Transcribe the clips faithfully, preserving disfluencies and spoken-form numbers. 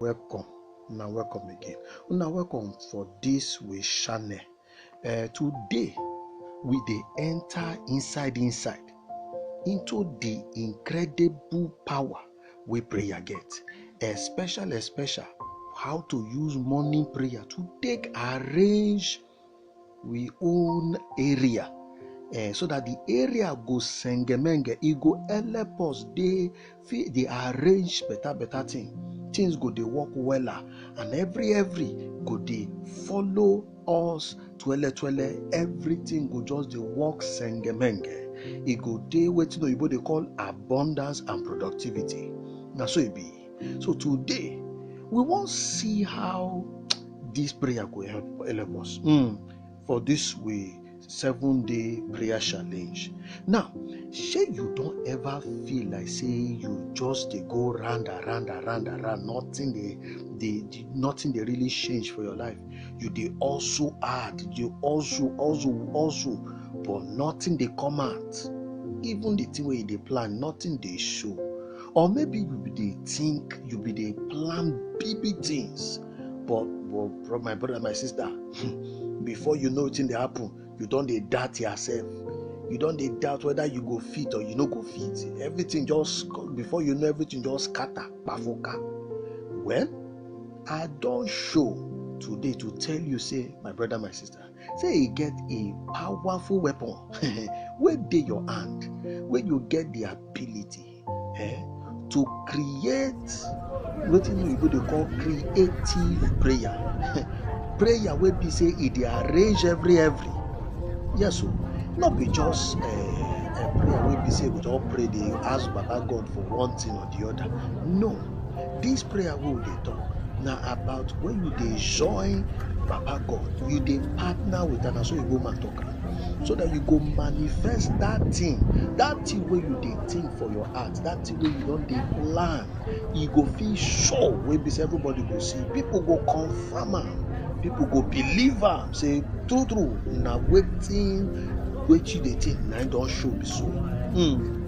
Welcome. Una welcome again. Una welcome for this we channel. Uh, today we dey enter inside inside into the incredible power wey prayer get, especially especially how to use morning prayer to take arrange we own area, eh, so that the area go sengemenge, e go help us dey fit dey arrange better better thing. Things go dey work wella, and every every go dey follow us twele twele. Everything go just dey work sengemenge. E go dey wetin oyibo dey call abundance and productivity. Na so e be. So today we wan see how this prayer go help help us. Mm. For this way seven day prayer challenge. Now, shey you don ever feel like say you just dey go round and round and round and round, nothing dey dey dey- nothing dey really change for your life? You dey also hard, you dey also also also, but nothing dey come out. Even the thing wey you dey plan, nothing dey show. Or maybe you be dey think, you be dey plan big big things, but but bro, my brother, my sister, before you know wetin dey happen, you don dey doubt yourself. You don dey doubt whether you go fit or you no go fit. Everything just, before you know, everything just scatter kpafuka. Well, I don show today to tell you say, my brother, my sister, say e get a powerful weapon wey dey your hand, wey you get the ability, eh, to create wetin oyibo dey call creative prayer. Prayer wey be say e dey arrange every every. Yes o. No be just, eh, a prayer wey be say we just pray dey ask Baba God for one thing or the other. No. This prayer wey we dey talk na about when you dey join Baba God, you dey partner with am, na so oyibo man talk am, so that you go manifest that thing, that thing wey you dey think for your heart, that thing wey you don dey plan. E go fit show, wey be say everybody go see, people go confirm am, people go believe am say true true, na wetin wetin you dey think na im don show be so. Mm.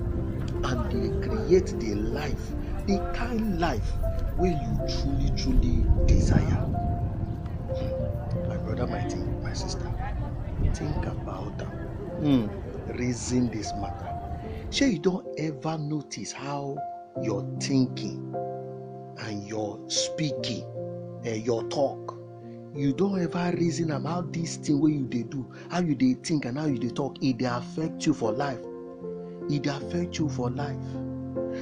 And dey create the life, the kind life wey you truly truly desire. Hmm. My brother, my thing, my sister, think about am. Hmm. Reason this matter. Shey you don ever notice how your thinking and your speaking, eh, your talk, you don ever reason am, how this thing wey you dey do, how you dey think and how you dey talk, e dey affect you for life? E dey affect you for life.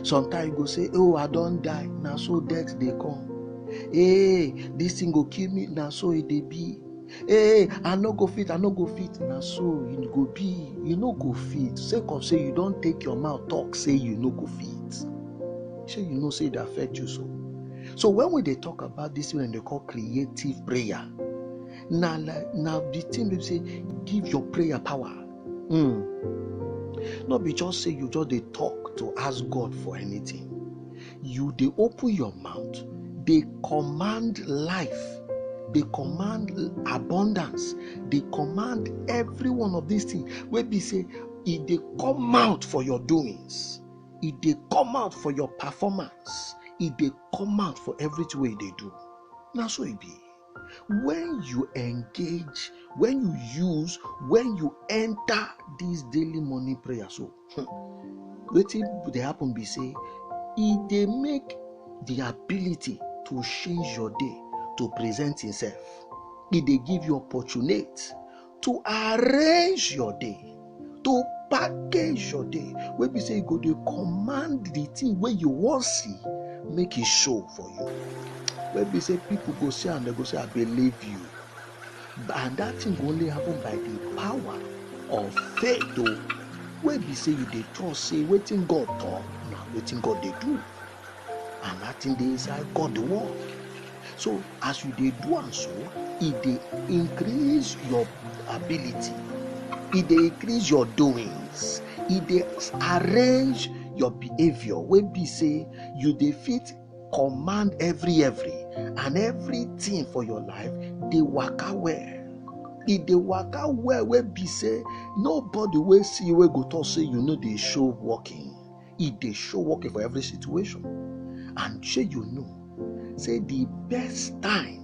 Sometimes you go say, "Oh, I don die." Na so death dey come. "Hey, this thing go kill me." Na so e dey be. "Hey, I no go fit, I no go fit." Na so e go be. You no go fit. Sake of say you don take your mouth talk say you no go fit. Shey you know say e dey affect you so? So when we dey talk about this thing wey dem dey call creative prayer, na like, na the thing wey be say give your prayer power. Mm. No be just say you just dey talk to ask God for anything. You dey open your mouth, dey command life, dey command abundance, dey command every one of these things wey be say e dey come out for your doings, e dey come out for your performance, e dey come out for everything wey you dey do. Na so e be. When you engage, when you use, when you enter this daily morning prayer, so, hmm, wetin dey happen be say e dey make the ability to change your day to present himself. E dey give you opportunity to arrange your day, to package your day, wey be say you go dey command the thing wey you wan see make e show for you. Wey be say people go see am, dem go say, "I believe you." And that thing go only happen by the power of faith o, wey be say you dey trust say wetin God talk na wetin God dey do. And that thing dey inside God dey work. So as you dey do am so, e dey increase your ability, e dey increase your doings, e dey arrange your behaviour, wey be say you dey fit command every every, and everything for your life dey waka well. E dey waka well wey be say nobody wey see you wey go talk say you no dey show working. E dey show working for every situation. And shey you know Say the best time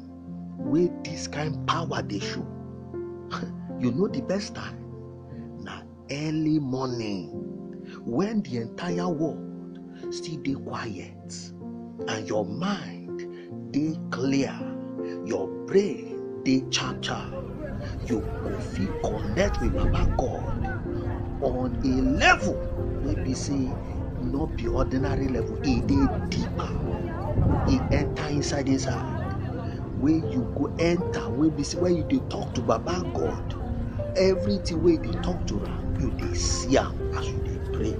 wey this kind power dey show, you know the best time na early morning, when the entire world still dey quiet and your mind dey clear, your brain dey sharp sharp. You go fit connect with Baba God on a level wey be say no be ordinary level, e dey deeper, e enter inside inside, wey you go enter, wey be say when you dey talk to Baba God, everything wey you dey talk to am, you dey see am as you dey pray.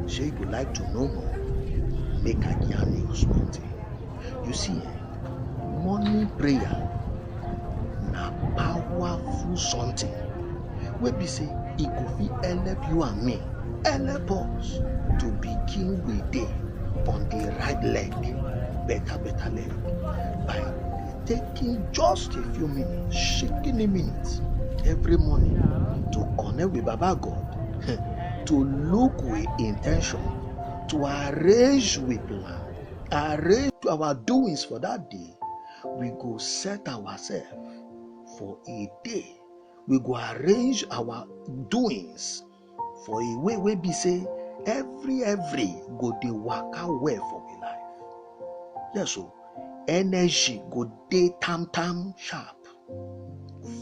Shey you go like to know more? Make I yarn you something. You see, eh, morning prayer na powerful something wey be say e go fit help you and me, help us to begin we day on the right leg better better leg by taking just a few minutes, shikini minutes every morning to connect with Baba God, to look with intention, to arrange with plan, arrange our doings for that day. We go set ourselves for a day, we go arrange our doings for a way wey be say every every go dey waka well for we life. Yes o, energy go dey tam tam sharp,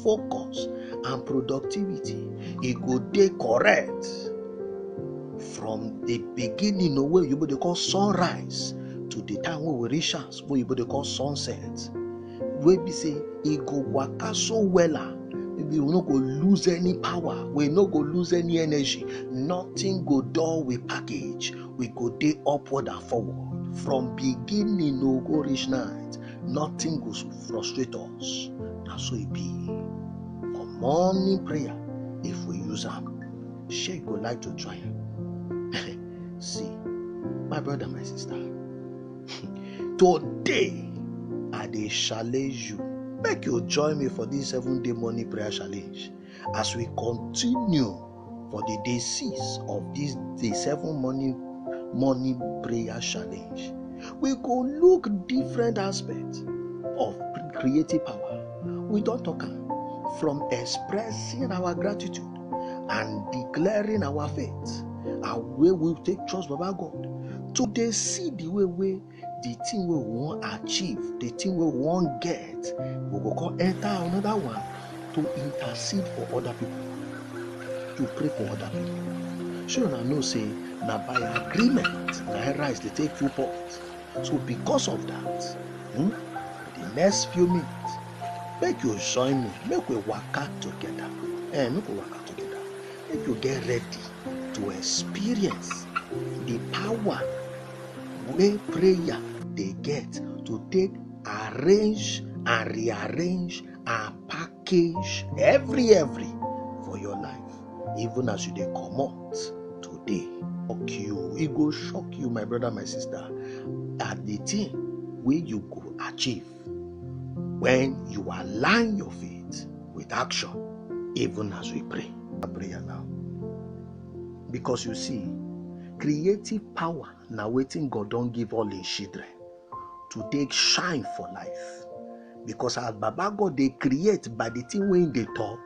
focus and productivity e go dey correct from the beginning o, wey oyibo dey call sunrise, to the time wey we reach house, wey oyibo dey call sunset, wey be say e go waka so wella, maybe we no go lose any power, we no go lose any energy, nothing go dull we package, we go dey upward and forward from beginning o go reach night, nothing go frustrate us. Na so e be for morning prayer. If we use am, shey you go like to try am? See, my brother, my sister, today I dey challenge you, make you join me for this seven day morning prayer challenge as we continue for the day six of this day seven morning morning prayer challenge. We go look different aspects of creative power. We don talk am, from expressing our gratitude and declaring our faith, and wey we take trust Baba God, to dey see the way wey the thing wey we wan achieve, the thing wey we wan get, we go come enter another one to intercede for other people, to pray for other people. Shey una know say na by agreement na rice dey take full pot? So because of that, hmm, the next few minutes, make you join me, make we waka together. Eh, make we waka together. Make you get ready to experience the power wey prayer dey get to take arrange and rearrange and package every every for your life, even as you dey comot today. Shock you, e go shock you, my brother, my sister, at the thing wey you go achieve when you align your faith with action, even as we pray. A prayer now, because you see, creative power na wetin God don give all him children to take shine for life. Because as Baba God dey create by the thing wey him dey talk,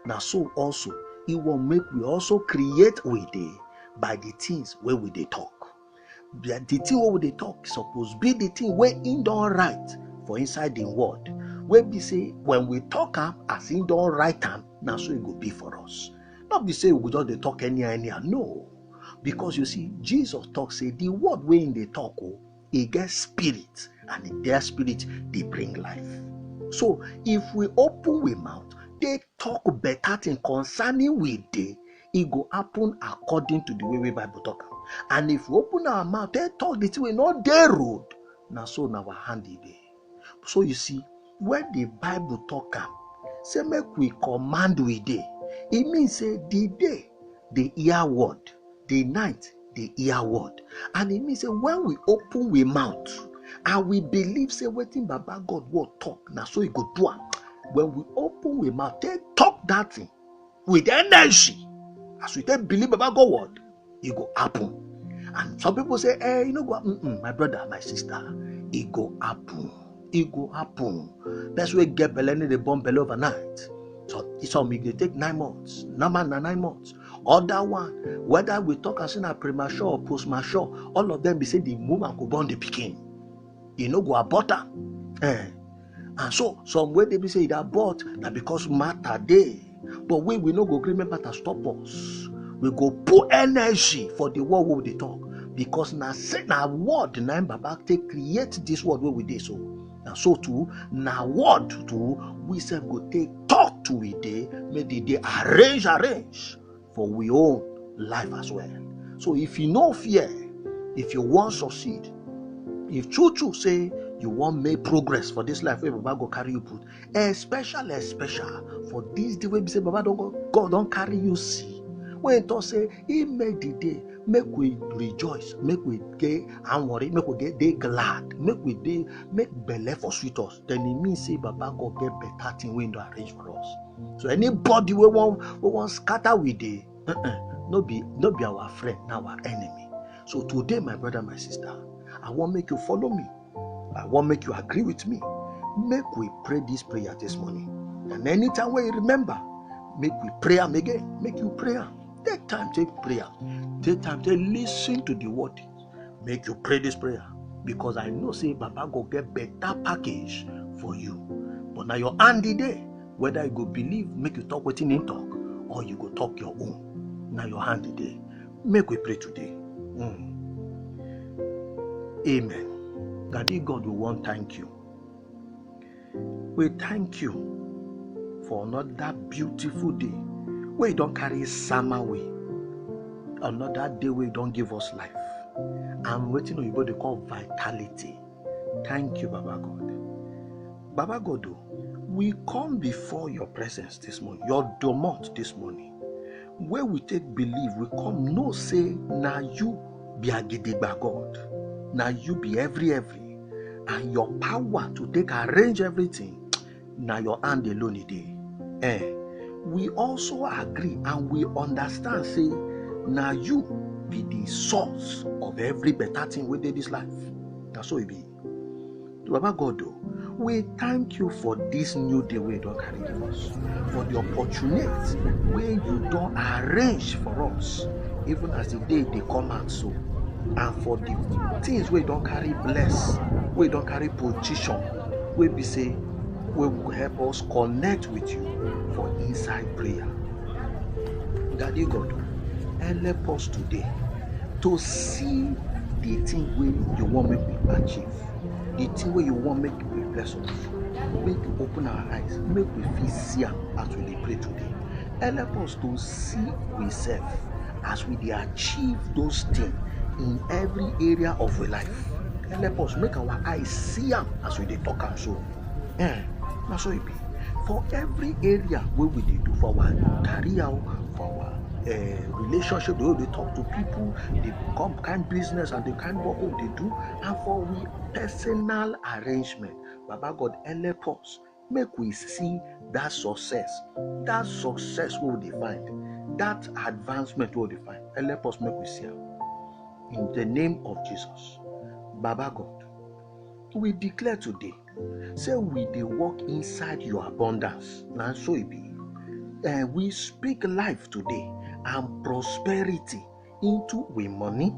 na so also he wan make we also create we dey by the things wey we dey talk. The thing wey we dey talk suppose be the thing wey him don write for inside him word, wey be say when we talk am as him don write am, na so e go be for us. No be say we go just dey talk anyhow anyhow, no. Because you see, Jesus talk say the word wey him dey talk o, e get spirit, and e get spirit dey bring life. So if we open we mouth dey talk better thing concerning we day, e go happen according to the way wey Bible talk am. And if we open our mouth dey talk the thing wey no dey road, na so na our hand e dey. So you see, when the Bible talk am say make we command we day, e mean say the day dey hear word, the night dey hear word. And e mean say when we open we mouth and we believe say wetin Baba God word talk, na so e go do am. When we open we mouth take talk that thing with energy, as we take believe Baba God word, e go happen. And some people say, eh, you no go, mm-mm, my brother, my sister, E go happen. E go happen. Person wey get belle no dey born belle overnight. So some e dey take nine months. Normal na nine months. Other one, whether we talk am say na premature or post mature, all of them be say the woman go born the pikin. E no go abort am. Eh. And so some wey dey be say e dey abort na because matter dey. But we we no go gree make matter stop us. We go put energy for the word wey we dey talk, because na say na word na im Baba take create this world wey we dey so. Na so too na word too we sef go take talk to we dey, make the day arrange arrange for we own life as well. So if you no fear, if you wan succeed, if true true say you wan make progress for this life wey Baba go carry you put, especially especially for this day wey be say Baba don go, God don carry you see, wey he talk say he make the day, make we rejoice, make we get and worry, make we get dey glad, make we dey make belle for sweet us. Then e mean say Baba God get better thing wey he don arrange for us. So anybody wey wan wey wan scatter we dey, uh-uh, no be no be our friend, na our enemy. So today, my brother, my sister, I wan make you follow me. I wan make you agree with me. Make we pray this prayer this morning. And anytime wey you remember, make we pray am again. Make you pray am. Take time, take prayer. Take time, take listen to the word. Make you pray this prayer, because I know say Baba go get better package for you. But na your hand e dey, whether you go believe, make you talk wetin he talk, or you go talk your own. Na your hand e dey. Make we pray today. Mm. Amen. Daddy God, we wan thank you. We thank you for another beautiful day wey you don carry sama we. Another day wey you don give us life. And wetin oyibo dey call vitality. Thank you, Baba God. Baba God o, we come before your presence this morning, your domot this morning, wey we take believe, we come know say na you be agidigba God, na you be every every, and your power to take arrange everything, na your hand alone e dey. Eh, we also agree and we understand say na you be the source of every better thing wey dey this life. Na so e be. Baba God o, we thank you for this new day wey you don carry give us, for the opportunity wey you don arrange for us, even as the day dey come out so, and for the things wey you don carry bless, wey you don carry position, wey be say wey go help us connect with you for inside prayer. Daddy God, help us today to see the thing wey you wan make we achieve, the thing wey you wan make we bless us. Make you open our eyes, make we fit see am as we dey pray today. Help us to see we sef as we dey achieve those things in every area of we life. Help us make our eyes see am as we dey talk am so. Eh, na so e be. For every area wey we dey do, for our career o, for our eh, relationship, the way we dey talk to people, the come kind business and the kind work wey we dey do, and for we personal arrangement. Baba God, help us make we see that success, that success wey we dey find, that advancement wey we dey find. Help us make we see am. In the name of Jesus, Baba God, we declare today say we dey walk inside your abundance. Na so e be. Eh, we speak life today and prosperity into we money,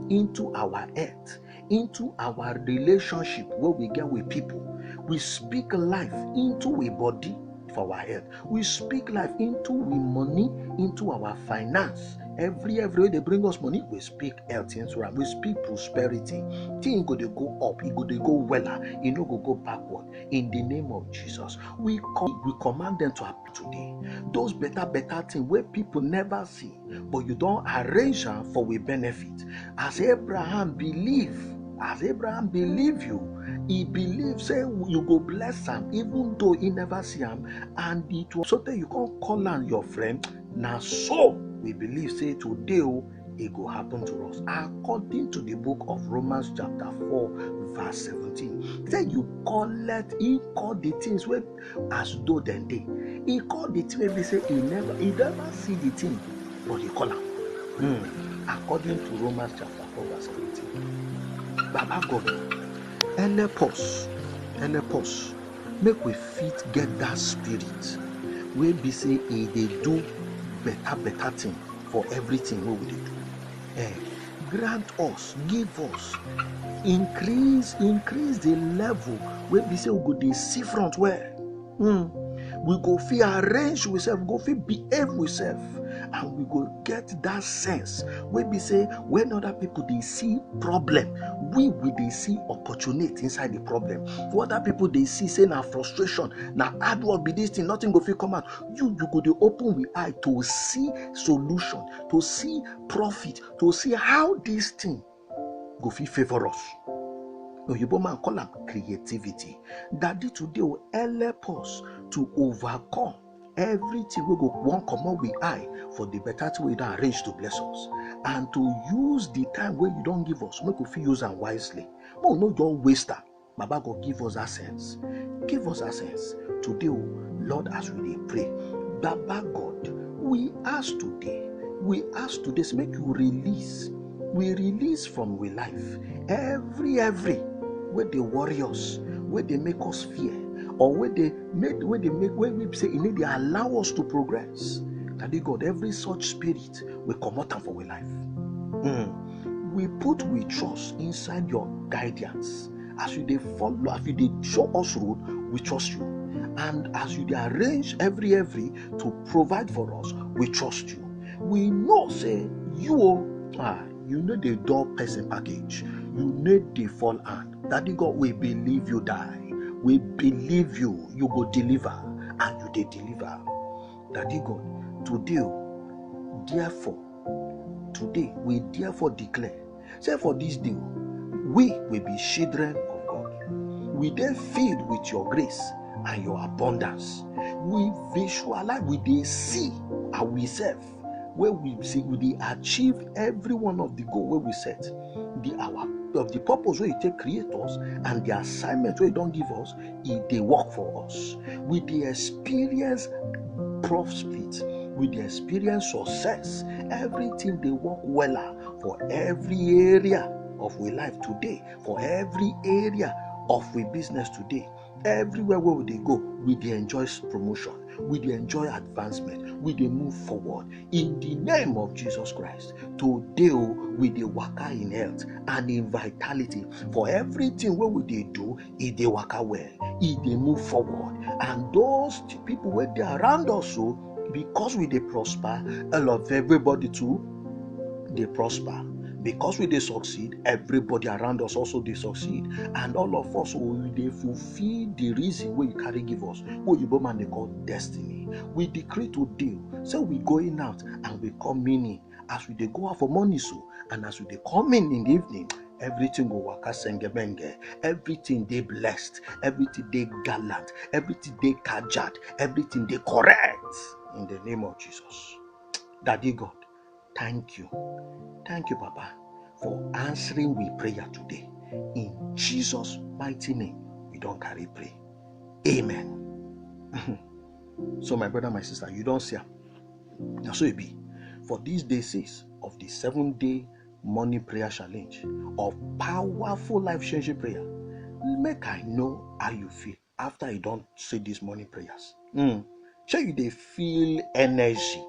into our health, into our relationship wey we get with people. We speak life into we body for our health. We speak life into we money, into our finance. Every every wey dey bring us money, we speak health into am. We speak prosperity. Thing go dey go up, e go dey go wella, e no go go backward. In the name of Jesus, we com- we command them to happen today. Those better better things wey people never see, but you don arrange am for we benefit. As Abraham believe, as Abraham believe you, he believe say you go bless am even though he never see am, and it was so tey you come call am your friend. Na so we believe say today o, e go happen to us. According to the book of Romans chapter four verse seventeen, say you collect, he call the things wey as though dem dey. He call the thing wey be say he never, he never see the thing, but he call am. Hmm. According to Romans chapter four verse seventeen. Baba God, Help us, help us, make we fit get that spirit wey be say e dey do better better thing for everything wey we dey do. Eh, grant us, give us, increase increase the level wey be say we go dey see front well. Hmm. We go fit arrange ourselves, we go fit behave ourselves, and we go get that sense wey be say when other people dey see problem, we we dey see opportunity inside the problem. What other people dey see say na frustration, na hard work be this thing, nothing go fit come out. You you go dey open we eye to see solution, to see profit, to see how this thing go fit favour us. Oyibo man call am creativity. Daddy today will help us to overcome everything wey go wan comot we eye for the better thing wey you don arrange to bless us, and to use the time wey you don give us make we fit use am wisely. Make we no just waste am. Baba God, give us that sense. Give us that sense today, oh Lord, as we dey pray. Baba God, we ask today, we ask today, say make you release, we release from we life every every wey dey worry us, wey dey make us fear, or wey dey make wey dey make wey we say e no dey allow us to progress. Daddy God, every such spirit we comot am for we life. Mm. We put we trust inside your guidance. As you dey follow, as you dey show us road, we trust you. And as you dey arrange every every to provide for us, we trust you. We know say you o ah you no dey dull person package. You no dey fall hand. Daddy God, we believe you die. We believe you. You go deliver, and you dey deliver. Daddy God, today o, therefore, today we therefore declare say for this day o, we will be children of God. We dey filled with your grace and your abundance. We visualize, we dey see ourselves wey we say we dey achieve every one of the goal wey we set, the our of the purpose wey you take create us and the assignment wey you don give us, e dey work for us. We dey experience profit, we dey experience success. Everything dey work wella for every area of we life today, for every area of we business today. Everywhere wey we dey go, we dey enjoy s- promotion, we dey enjoy advancement, we dey move forward in the name of Jesus Christ. Today o, we dey waka in health and in vitality. For everything wey we dey do, e dey waka well, e dey move forward, and those t- people wey dey around us so, because we dey prosper, all of everybody too dey prosper. Because we dey succeed, everybody around us also dey succeed, and all of us we dey fulfill the reason wey you carry give us, wey oyibo man dey call destiny. We decree today say we going out and we coming in. As we dey go out for morning so, and as we dey come in in the evening, everything go waka sengebenge. Everything dey blessed, everything dey gallant, everything dey kajad, everything dey correct in the name of Jesus. Daddy God, thank you. Thank you, Papa, for answering we prayer today. In Jesus' mighty name, we don carry pray. Amen. So, my brother, my sister, you don see am. Na so e be. For this day six of the seven day morning prayer challenge of powerful life changing prayer, make I know how you feel after you don say these morning prayers. Hmm. Shey you dey feel energy?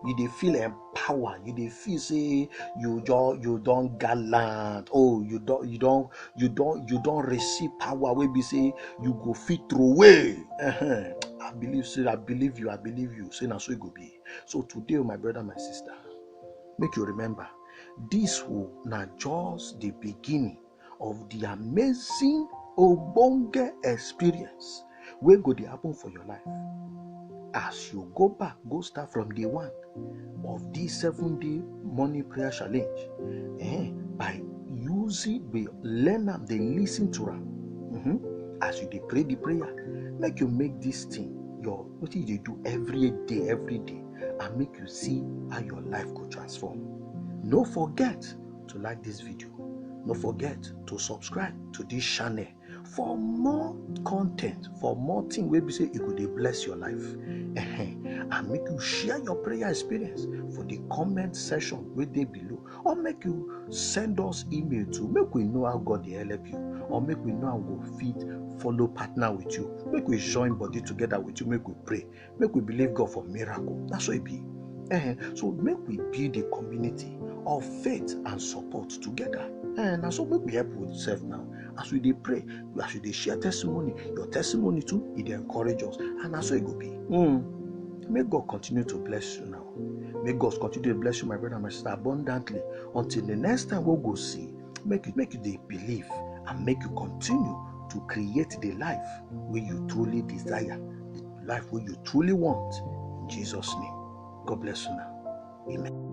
You dey feel empower? You dey feel say you don you don gallant? Oh, you don you don you don you don receive power wey be say you go fit throw away. Ehen. I believe say I believe you. I believe you. Say na so e go be. So today, my brother, my sister, make you remember, this o na just the beginning of the amazing ogbonge experience wey go dey happen for your life as you go back go start from day one of this seven day morning prayer challenge, eh, by using, by learn am, dey listen to am. Mhm. As you dey pray the prayer, make you make this thing your wetin you dey do every day, every day, and make you see how your life go transform. No forget to like this video. No forget to subscribe to this channel for more content, for more thing wey be say e go dey bless your life. Ehen. And and make you share your prayer experience for the comment section wey dey below, or make you send us email to, make we know how God dey help you, or make we know how we go fit follow partner with you, make we join body together with you, make we pray, make we believe God for miracle. Na so e be. Eh, so make we build a community of faith and support together. Eh, na so make we help ourselves now. As we dey pray, as we dey share testimony, your testimony too, e dey encourage us. And na so e go be. Mm. May God continue to bless you now. May God continue to bless you, my brother and my sister, abundantly. Until the next time we go see, make you, make you dey believe and make you continue to create the life wey you truly desire, the life wey you truly want. In Jesus' name, God bless you now. Amen.